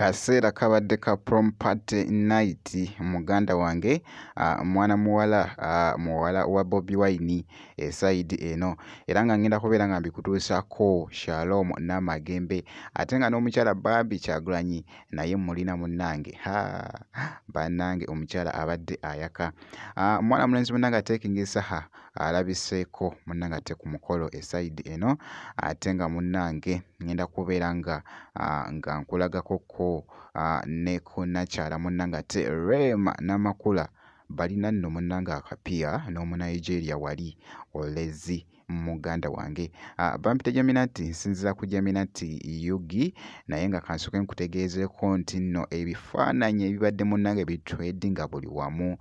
Kaseera kabadde ka prom party night muganda wange, mwana muwala, muwala wa Bobi Wine esayidi eno, era nga ngenda kubeera nga mbikutuusaako. Shalom Namagembe, ate nga n'omukyala Barbie Kyagulanyi naye mulina munnange. Ha, bannange, omukyala abadde ayaka. Mwana mulenzi munnange ate King Saha alabiseeko munnange ate ku mukolo esayidi eno, ate nga munnange ngenda kubeera nga nkulagako ne ku nakyala munnange ate Rema Namakula. Balina nno munnange akapya n'Omunigeria wali Olezi. Muganda wange, bampita Jaminati, nsinziira ku Jaminati Yugi, naye nga kansooke nkutegeezeeko nti nno ebifaananyi ebibadde munnange bitrendinga buli wamu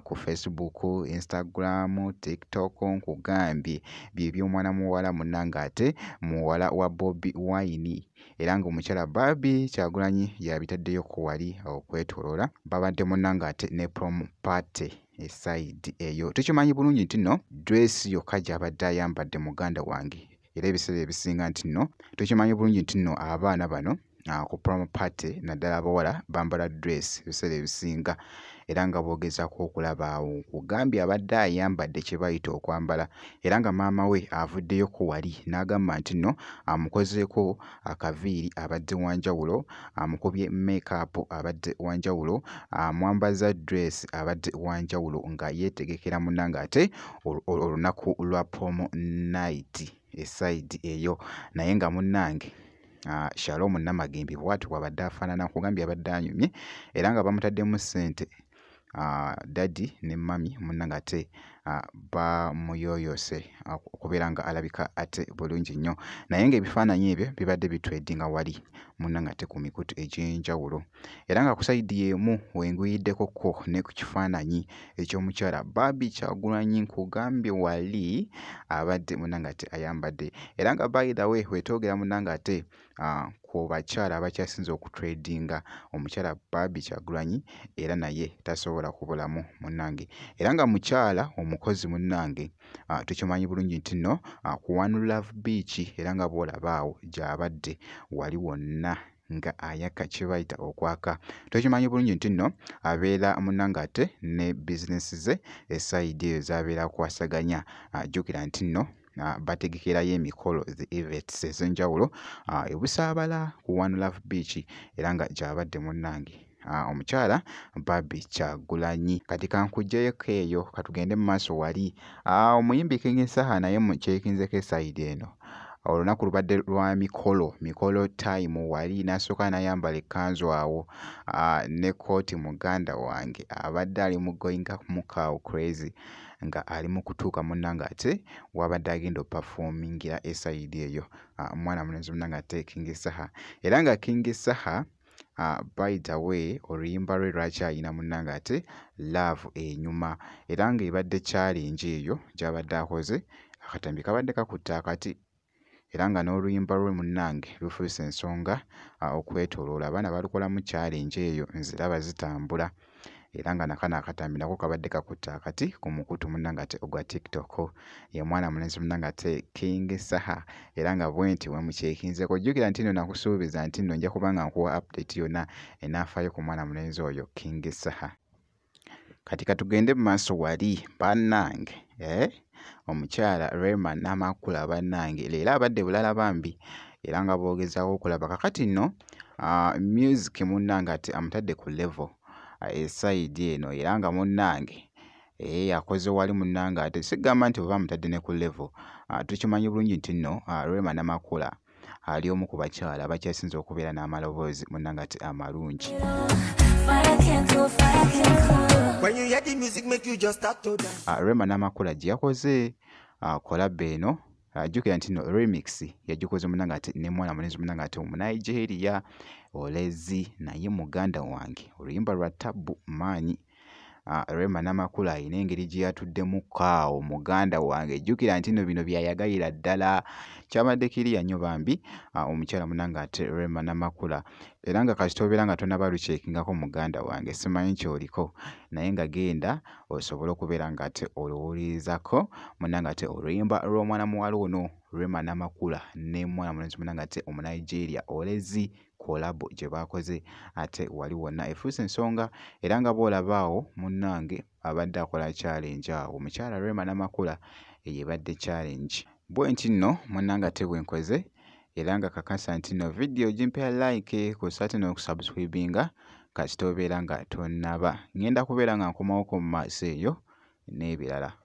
ku Facebook, Instagram, TikTok, nkugambye bye by'omwana muwala munnange ate muwala wa Bobi Wine, era ng'omukyala Barbie Kyagulanyi yabitaddeyo ku wali okwetooloola. Babadde munnange ate ne prom party esayidi eyo. Tukimanyi bulungi nti nno dress yokka gy'abadde ayambadde, muganda wange, era ebiseera ebisinga nti nno tukimanyi bulungi nti nno abaana bano ku prom party, naddala abawala, bambala dress ebiseera ebisinga, era nga boogezaako okulaba awo. Nkugambye abadde ayambadde kye bayita okwambala, era nga maama we avuddeyo ku wali n'agamba nti nno amukozeeko akaviiri, abadde wanjawulo, amukubye makeup, abadde wanjawulo, amwambaza dress, abadde wanjawulo, nga yeetegekera munnange ate olunaku lwa prom night esayidi eyo. Naye nga munnange Shalom Namagembe bw'atyo bw'abadde afaanana. Nkugambye abadde anyumye, era nga bamutaddemu ssente, daddy ne mummy munnange ate bamuyooyoose okubeera nga alabika ate bulungi nnyo. Naye ng'ebifaananyi ebyo bibadde bitrendinga wali munnange ate ku mikutu egy'enjawulo, era nga ku sayidi y'emu wengwiyiddeko ko ne ku kifaananyi eky'omukyala Barbie Kyagulanyi. Nkugambye wali abadde munnange ate ayambadde, era nga by the way wetwogera munnange ate ku bakyala abakyasinze okutrendinga, omukyala Barbie Kyagulanyi era naye tasobola kubulamu munnange, era nga mukyala omukozi munnange. Tukimanyi bulungi nti nno ku One Love Beach, era nga bw'olaba awo gy'abadde wali wonna nga ayaka kye bayita okwaka. Tukimanyi bulungi nti nno abeera munnange ate ne bizinesi ze esayidi eyo z'abeera akwasaganya. Jjukira nti nno bategekerayo emikolo, the events ez'enjawulo e Busaabala ku One Love Beach, era nga gy'abadde munnange omukyala Barbie Kyagulanyi. Kati kankuggyeyoko eyo, katugende mu maaso wali. Omuyimbi King Saha naye mukyekinzeko esayidi eno. Olunaku lubadde lwa mikolo, mikolo time wali, n'asooka n'ayambala ekkanzu awo n'ekkooti. Muganda wange abadde ali mu going mukaawo crazy, nga ali mu kutuuka munnange ate wabadde agenda opafomingira esayidi eyo. Mwana mulenzi munnange ate King Saha, era nga King Saha, by the way, oluyimba lwe lwakyayina munnange ate Love Enyuma, era ng'ebadde challenge eyo gy'abadde akoze, akatambi kabadde kakutte akati, era nga n'oluyimba lwe munnange lufuuse ensonga okwetooloola. Abaana balukolamu challenge eyo, nziraba zitambula, era nga nakano akatambi nako kabadde kakutte akati ku mukutu munnange ate ogwa TikTok. Ye mwana mulenzi munnange ate King Saha, era nga bwe nti wemukyekinzeko. Jjukira nti nno nakusuubiza nti nno nja kuba nga nkuwa update yonna enaafaayo ku mwana mulenzi oyo King Saha. Kati katugende mu maaso wali bannange, eh? Omukyala Rema Namakula bannange leero abadde bulala bambi, era nga boogezaako okulaba kakati nno music munnange ate amutadde ku level esayidi eno, era nga munnange akoze wali munnange ate sigamba nti oba amutadde ne ku level. Tukimanyi bulungi nti nno Rema Namakula ali omu ku bakyala abakyasinze okubeera n'amaloboozi munnange ate amalungi. Rema Namakula gye yakoze collab eno, jjukira nti nno remix yagikoze munnange ate ne mwana mulenzi munnange ate Omunigeria Olezi. Naye muganda wange oluyimba lwa tabbu maanyi. Rema Namakula ayina engeri gye yatuddemu kaawo muganda wange. Jjukira nti nno bino byayagalira ddala, kyabadde kiriya nnyo bambi omukyala munnange ate Rema Namakula, era nga kasita obeera nga tonnaba lukyekingako muganda wange, simanyi ky'oliko, naye nga genda osobole okubeera nga ate oluwulirizako munnange ate oluyimba lw'omwana muwala ono Rema Namakula ne mwana mulenzi munnange ate Omunigeria Olezi. collabo gye baakoze ate wali wonna efuuse ensonga era nga bw'olaba awo munnange abadde akola challenge awo omukyala Rema Namakula eyo ebadde challenge. Bwe nti nno munnange ate bwe nkoze era nga kakasa nti nno vidiyo gimpeera like kw'ossa ate n'okusubscribinga kasita obeera nga tonnaba. Ŋŋenda kubeera nga nkomawoko mu maaso eyo n'ebirala.